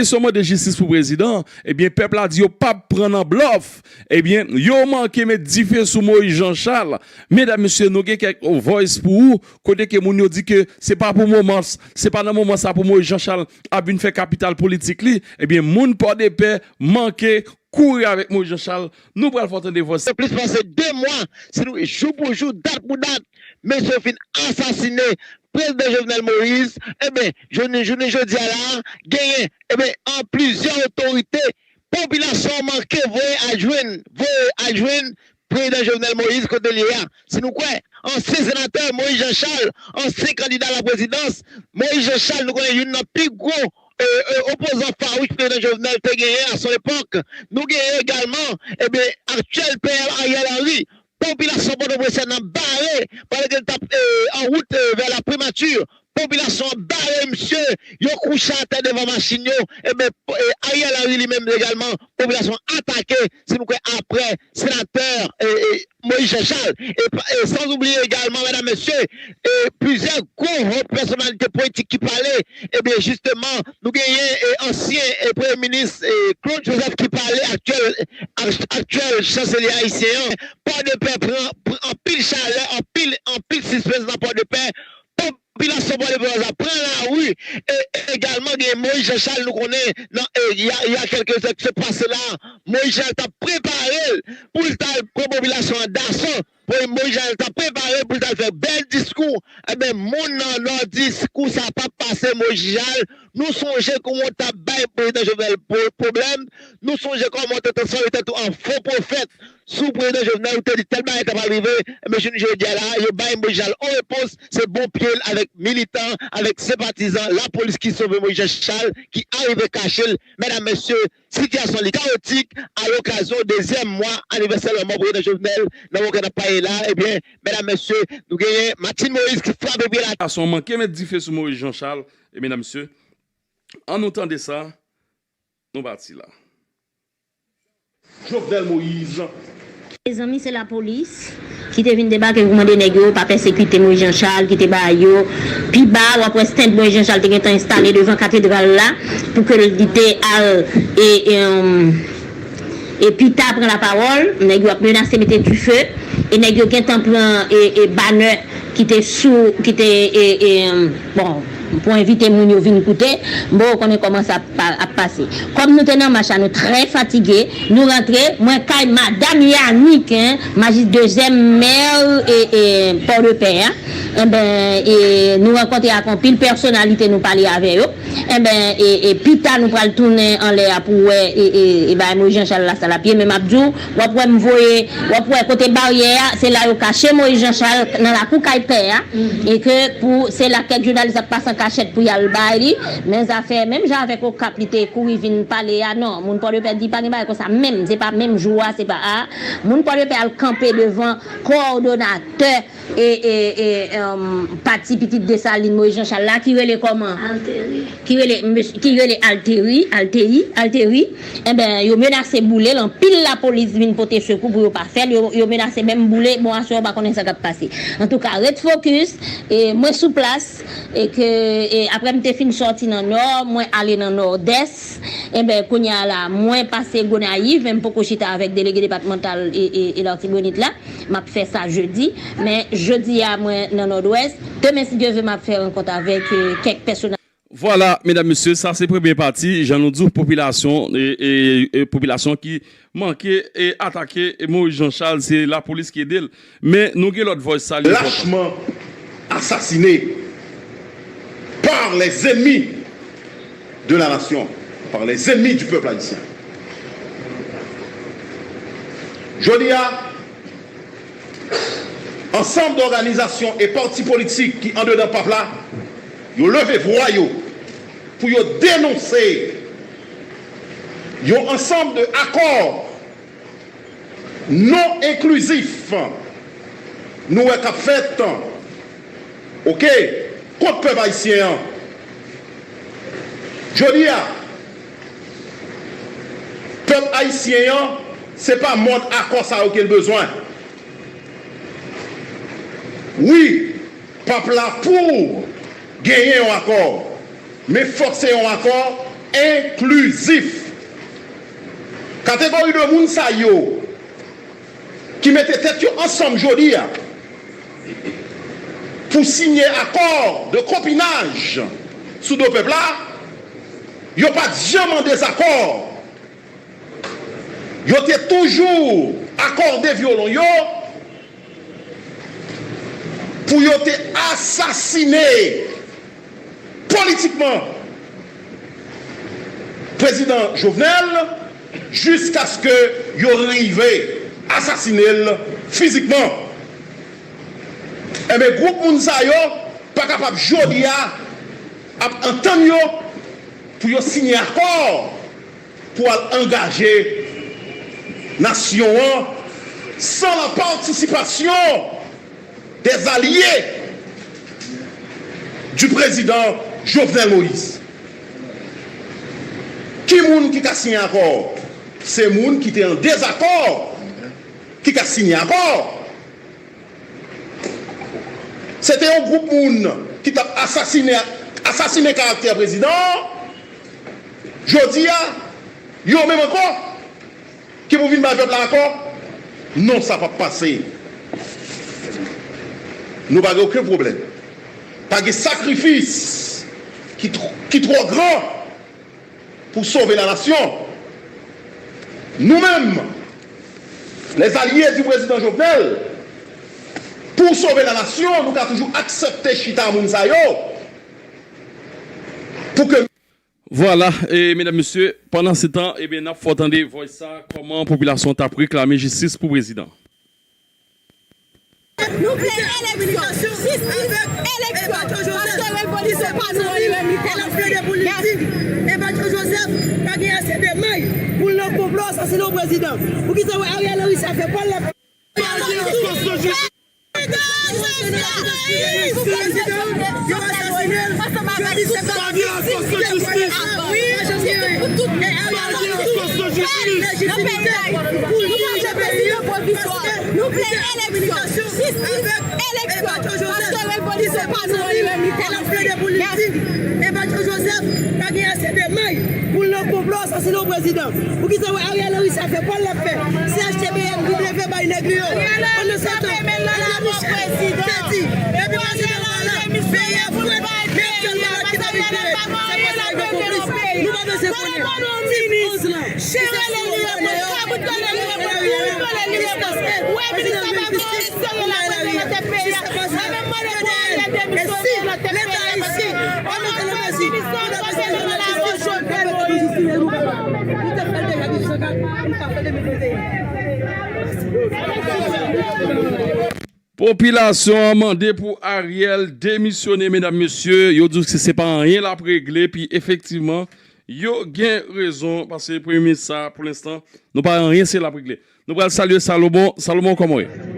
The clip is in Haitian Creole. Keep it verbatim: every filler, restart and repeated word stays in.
Kesyon mande jistis pou prezidan, ebyen, pèp la di yo p ap pran nan blòf. Ebyen, yo manke met dife sou Moïse Jean Charles. Medam, mesye, nou gen kèk voice pou ou, kote ke moun yo di ke se pa pou moman, se pa nan moman sa pou Moïse Jean Charles ap vin fè kapital politik li. Ebyen, moun Pòdepè manke kouri avèk Moïse Jean Charles. Nou pral fè w tande voice. Plis pase de mwa, si nou jou pou jou, dat pou dat, mesye fin asasine prezidan Jovenel Moïse, ebyen, jounen, jounen jodi a la, genyen, ebyen, an plizyè otorite, popilasyon an manke voye al jwenn, voye al jwenn prezidan Jovenel Moïse kote l ye a. Si nou kwè, ansyen senatè Moïse Jean Charles, ansyen kandida la prezidans, Moïse Jean Charles, nou konnen youn nan pi gwo, e, e, opozan fawouch prezidan Jovenel te genyen a son epòk. Nou genyen egalman, ebyen, aktyèl P M Ariel Henry. Popilasyon Pòtoprens nan bare, pandan ke l t ap, e, an wout, e, vè la primati. Popilasyon an bare misye, yo kouche atè devan machin yo. Ebyen, e, Ariel Henry li menm egalman, popilasyon an atake, si nou kwè, apre senatè, e, e, Moïse Jean Charles. E, pa- e, san oubliye egalman, medam, mesye, e, plizyè gwo wot pèsonalite politik ki pale. Ebyen, jisteman, nou genyen, e, ansyen, e, premye minis, e, Claude Joseph ki pale, aktyèl, ak- aktyèl chanselye ayisyen an. Pòdepè pran, pran anpil chalè, anpil, anpil sispens nan Pòdepè. Popilasyon Pòdepè a pran lari. E, e egalman gen Moïse Jean Charles, nou konnen nan, e, y a, y a kèlke zè ki sot pase la, Moïse Jean Charles t ap prepare l pou l t al pran popilasyon an daso. Moïse Jean Charles t ap prepare l pou l t al fè bèl diskou. Ebyen, moun nan Nò di diskou sa p ap pase Moïse Jean Charles. Nou sonje kòman w t ap bay prezidan Jovenel pwo- pwoblèm. Nou sonje kòman w te transfòme tèt ou an fo pwofèt sou prezidan Jovenel, ou te di tèl bagay ta pral rive. Ebyen, jounen jodi a la, yo bay Moïse Jean Charles on repons. Se bon pye l avèk militan, avèk senpatizan lapolis ki sove Moïse Jean Charles, ki arive kache l. Medam, mesye, sitiyasyon li kawotik alokazyon dezyèm mwa anivèsè lanmò prezidan Jovenel nan moman ke n ap pale la. Ebyen, medam, mesye, nou genyen Martine Moïse ki frape pye l atè. Gason manke met dife sou Moïse Jean Charles. E medam, mesye, ann nou tande sa. Nou pati la. Jovenel Moïse. Mezanmi, se lapolis ki te vin debake pou mande nèg yo pa pèsekite Moïse Jean Charles, ki te ba yo pi ba. W ap wè stent Moïse Jean Charles te gentan enstale devan katedral la pou ke l te al e, e, e pita pran lapawòl. Nèg yo ap menase mete dife. E nèg yo gentan pran e, e banè ki te sou, ki te, e, e, bon, pou envite moun yo vin koute. Bon, ou konnen kòman sa ap pa- ap pase. Kòm nou te nan mach la, nou trè fatige, nou rantre, mwen kay madanm Yanick, en, majis dezyèm mè, e, e, Pòdepè a. Enben, e, nou rankontre ak anpil pèsonalite, nou pale avè yo. Enben, e, e pita nou pral tounen anlè a pou wè, e, e, e bagay Moïse Jean Charles la sa l ap ye, men m ap di w, w ap wè m voye, w ap wè kote baryè a, se la yo kache Moïse Jean Charles nan lakou kay pè a, e ke pou, se la kèk jounalis ap pase an kachèt pou y al bay li, men zafè, menm jan avèk Okap li te kouri vin pale a, non, moun Pòdepè di pa gen bagay konsa, menm, se pa menm jou a, se pa a, moun Pòdepè al kanpe devan kowòdonatè e, e, e, em, pati pitit Desalin, Moïse Jean Charles la, ki rele kòman? Alteri. Ki rele, mes- ki rele Alteri, Alteri, Alteri. Enben, yo menase boule l, anpil lapolis vin pote sekou pou yo pa fè l, yo, yo menase menm boule, bon, aswè yo pa konnen sa k ap pase. Antouka, ret fokis, e mwen sou plas, e ke, e apre m te fin sòti nan Nò, mwen ale nan Nòdès, enben, kounye a la, mwen pase Gonayiv, men m poko chita avèk delege depatmantal e, e, e Latibonit la. M ap fè sa jedi, men jodi a mwen nan Nòdwès. Demen, si Dye vle, m ap fè rankont avèk, e, kèk pèsonaj. Vwala, medam, mesye, sa se premye pati. Jan nou di w, popilasyon, e, e, e, popilasyon ki manke, e, atake, e, Moïse Jean Charles, se lapolis ki ede l. Men nou gen lòt voice, sa li enpòtan. Lâchement assassiné par les ennemis de la nation, par les ennemis du peuple haïtien. Jodi a, ansanm dòganizasyon e pati politik ki andedan pap la, yo leve vwa yo pou yo denonse yon ansanm de akò non enklizif nou wè k ap fèt, oke, kont pèp ayisyen an. Jodi a, pèp ayisyen an, se pa mòd akò sa yo ke l bezwen. Wi, pap la pou genyen yon akò, men fòk se yon akò enklizif. Kategori de moun sa yo ki mete tèt yo ansanm jodi a pou siyen akò de konpinaj sou do pèp la, yo pa t janm an dezakò. Yo te toujou akòde vyolon yo pou yo te asasine politikman prezidan Jovenel jiskaske yo rive asasine l fizikman. Enben, gwoup moun sa yo pa kapab jodi a ap antann yo pou yo siyen akò pou al angaje nasyon an san la patisipasyon des alliés du président Jovenel Moïse. Ki moun ki ka siyen akò? Se moun ki te an dezakò ki ka siyen akò. Se te yon gwoup moun ki t ap asasine, asasine karaktè prezidan an. Jodi a, yo menm ankò ki pou vin bay pèp la akò? Non, sa p ap pase. Nou pa gen okenn pwoblèm. Pa gen sakrifis ki, tr- ki twò gran pou sove la nasyon. Nou menm, les alliés du président Jovenel, pou sove la nasyon, nou ka toujou aksepte chita moun sa yo pou ke Vwala, e medam, mesye, pandan se tan, ebyen, n ap fè w tande vòy sa, kòman popilasyon t ap reklame jistis pou prezidan. Nou vle eleksyon, jistis, eleksyon, paske revolisyon pa nou an li menm, li kòmanse. Mèsi. E Bajo Joseph pa gen ase de may pou l nan konplo asasinen yon prezidan. Poukisa w wè Ariel Henry sa fè pa l la? Nou vle eleksyon, jistis, eleksyon, paske revolisyon pa nou an li menm, li kòmanse. Mèsi. E Bajo Joseph pa gen ase de may pou l nan konplo asasinen yon prezidan. Poukisa w wè Ariel Henry sa fè pa l la fè? Se H T B M W bay nèg li yo. Pandan se tan, André Michel te di, depi prezidan pa la, peyi a frèt, men aktyèlman la ki ta vin frèt. Se pa sa yo konplis. Nou pa bezwen konnen. Ti onz lan, ki se sou gouvènè yo, prezidan Louis Pascal, prezidan Louis Pascal, Ariel Henry, jistis pa sa. Federal. E si Leta ayisyen pa mete lanmezi pou n ap eseye jwenn jistis, nou pa mete nou jistis, nou pa fè l deja depi san kat, nou pa fè l depi trannteyen. Popilasyon an mande pou Ariel demisyone, medam, mesye. Yo di w se, se pa anyen l ap regle, pi efektivman, yo gen rezon, paske premye minis sa, pou lenstan, nou pa anyen se l ap regle. Nou pral salye Salomon. Salomon, kòman w ye?